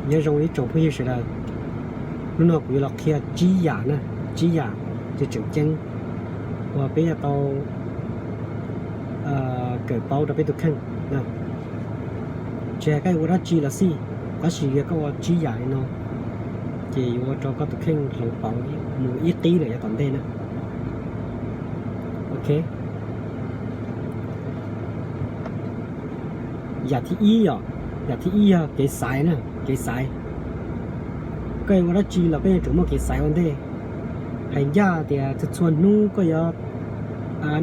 Nyob zoo ib tsoom phooj ywg sawv daws, hnub no kuv yuav los qhia tsib yam na, tsib yam tseem ceeb uas peb yuav tau kawm paub rau peb tus kheej. Tsis hais koj yuav ua dab tsi los xij, tab sis yog koj ua tsib yam li no, ces yuav ua rau koj tus kheej hloov pauv mus ib qib lawm yav tom ntej na. Ok. Yam thib ib yom, yam thib ib yog kev xaiv na, kev xaiv. Koj yuav ua dab tsi los koj yuav tsum muaj kev xaiv ua ntej. Hais ncaj tias txhua txhua hnub koj yuav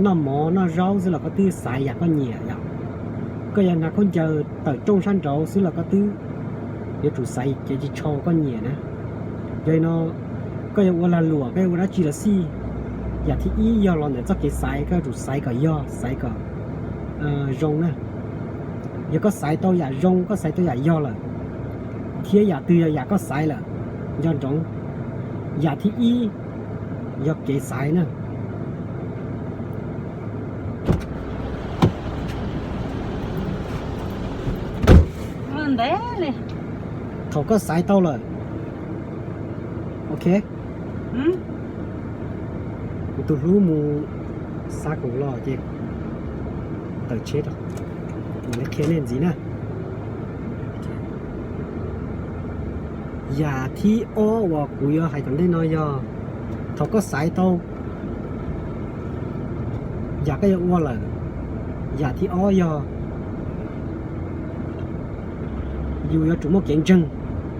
noj mov noj zaub xwb los koj twb xaiv yam koj nyiam yom. Koj yuav hnav khaub ncaws tawm rooj sab nraud xwb los koj twb yuav tsum xaiv kev ris tsho koj nyiam na. Yog li no, koj yuav ua lag luam, koj yuav ua dab tsi los xij, yam thib ib yog los ntawm txoj kev xaiv, koj yuav tsum xaiv kom yog, xaiv kom zoo na. Yog koj xaiv tau yam zoo, koj xaiv tau yam yog lawm, thiab yam twg yog yam koj xaiv lawm, nco ntsoov, yam thib ib yog kev xaiv na. Thaum koj xaiv tau lawm, ok, kuv tus hlub mus xa khoom los ces tawm tsheb rau, mam li qhia nej ntxiv na. Yam thib ob uas kuv yuav hais tom ntej no yog thaum koj xaiv tau yam koj yuav ua lawm, yam thib ob yog yus yuav tsum muaj kev ntseeg,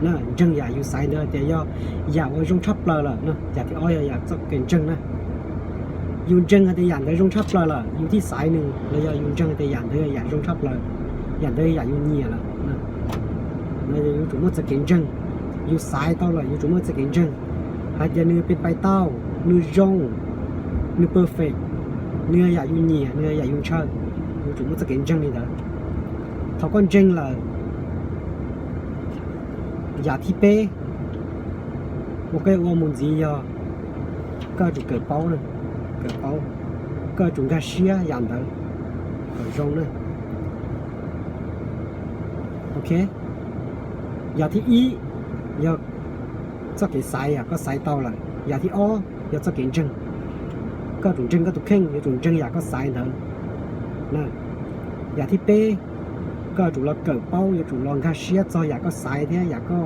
ntseeg yam yus xaiv ntawd tias yog yam uas zoo tshaj plaws lawm. Yam thib ob yog yam txoj kev ntseeg na. Yus ntseeg hais tias yam ntawd zoo tshaj plaws lawm, yus thiaj xaiv nws, los yog yus ntseeg hais tias yam ntawd yam zoo tshaj plaws, yam ntawd yam yus nyiam lawm. Yus tsum muaj txoj kev ntseeg, yus xaiv tau lawm yus tsum muaj txoj kev ntseeg hais tias nws pais tau, nws zoo, nws perfect, nws yog yam yus nyiam, nws yog yam yus ntshaw, yus tsum muaj txoj kev ntseeg li ntawd. Thaum koj ntseeg lawm, yam thib peb uas koj yuav ua mus ntxiv yog koj yuav tsum kawm paub, kawm paub, koj yuav tsum nkag siab yam ntawd kom zoo na. Ok, yam thib ib yog txoj kev xaiv, yam koj xaiv tau lawm. Yam thib ob yog txoj kev ntseeg, koj yuav tsum ntseeg koj tus kheej, yuav tsum ntseeg yam koj xaiv ntawd. Yam thib peb, koj yuav tsum los kawm paub, yuav tsum los nkag siab txog yam koj xaiv thiab yam koj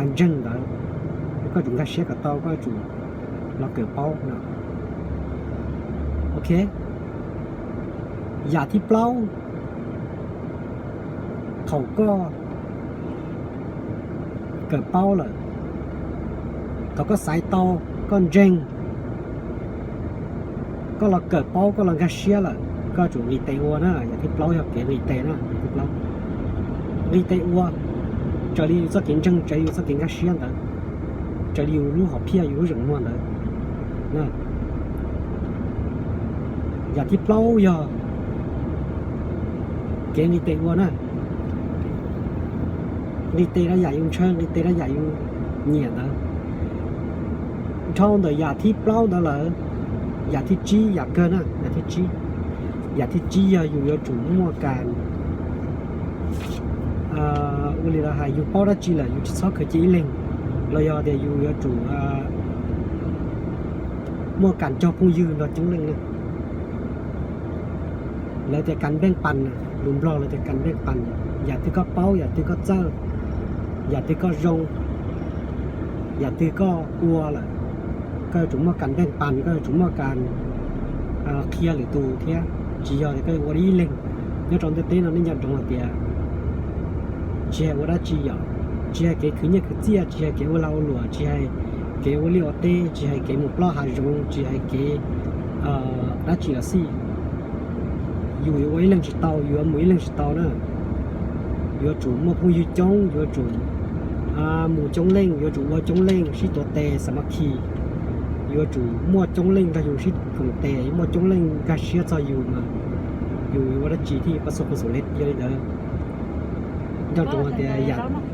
ntseeg ntawd. Koj yuav tsum nkag siab kom tau, koj yuav tsum los kawm paub no. Ok, yam thib plaub, thaum koj kawm paub lawm, thaum koj xaiv tau, koj ntseeg, koj los kawm paub, koj los nkag siab lawm, koj yuav tsum nqis tes ua na. Yam thib plaub yog kev nqis tes na, yam thib plaub, nqis tes ua raws li yus txoj kev ntseeg, raws li yus txoj kev nkag siab ntawd, raws li yus lub hom phiaj, yus lub zeem muag ntawd. Yam thib plaub yog kev nqis tes ua na, nqis tes rau yam yus ntshaw, nqis tes rau yam yus nyiam ntawd. Dhau ntawm yam thib plaub ntawd lawm, yam thib tsib yam kawg na, yam thib tsib, yam thib tsib yog yus yuav tsum muaj kas, ua li los hais yus paub dab tsi lawm yus tsis txhob khaws cia ib leeg, los yog tias yus yuav tsum muaj kas cog phooj ywg nrog coob leej na. Lawv tias kas npeej pas, lus Nplog lawv tias kas npeej pas, yam twg koj paub, yam twg koj txawj, yam twg koj zoo, yam twg koj ua lawm, koj yuav tsum muaj kas npeej pas, koj yuav tsum muaj kas qhia lwm tus thiab, tsis yog tias koj yuav ua ib leeg. Nyob rau ntiaj teb no nej nco ntsoov hais tias tsis hais ua dab tsi yom, tsis hais kev khwv nyiaj khwv txiaj, tsis hais kev ua lag ua luam, tsis hais kev ua liaj ua teb, tsis hais kev mus plob hav zoov, tsis hais kev dab tsi los xij, yus yuav ua ib leeg tsis tau, yus yuav mus ib leeg tsis tau na. Yuav tsum muaj phooj ywg coob, yuav tsum mus coob leej, yuav tsum ua coob leej, sib tuav tes, xa ma khi, yuav tsum muaj coob leej nrog yus sib khoom tes, muaj coob leej nkag siab txog yus mas yus yuav ua dab tsi thiaj pab xo pab xo le. Yog li ntawd, nco ntsoov hais tias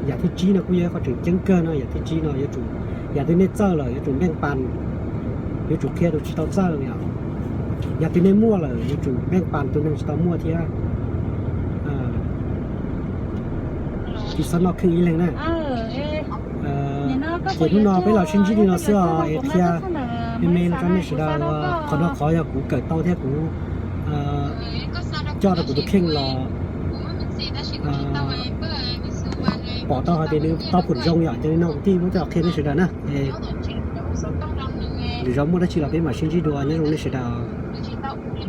yam thib tsib no kuj yog ib qho tseem ceeb kawg no, yam thib tsib no yuav tsum, yam twg nej txawj lawm yuav tsum npeej pas, yuav tsum qhia tus tsis tau txawj yom. Yam twg nej muaj lawm yuav tsum npeej pas tus neeg tsis tau muaj thiab. Tsis txhob noj kheej ib leeg na. Ces hnub no peb los sib ntsib li no xwb os, es qhia me me los rau nej sawv daws. Qhov no qhov yog kuv kawm tau thiab kuv coj rau kuv tus kheej los pom tau hais tias nws tau phom zoo yom. Ces li no kuv thiaj muab coj los qhia nej sawv daws na. Lwm zaus muaj dab tsi los peb mam sib ntsib dua, nyob zoo nej sawv daws.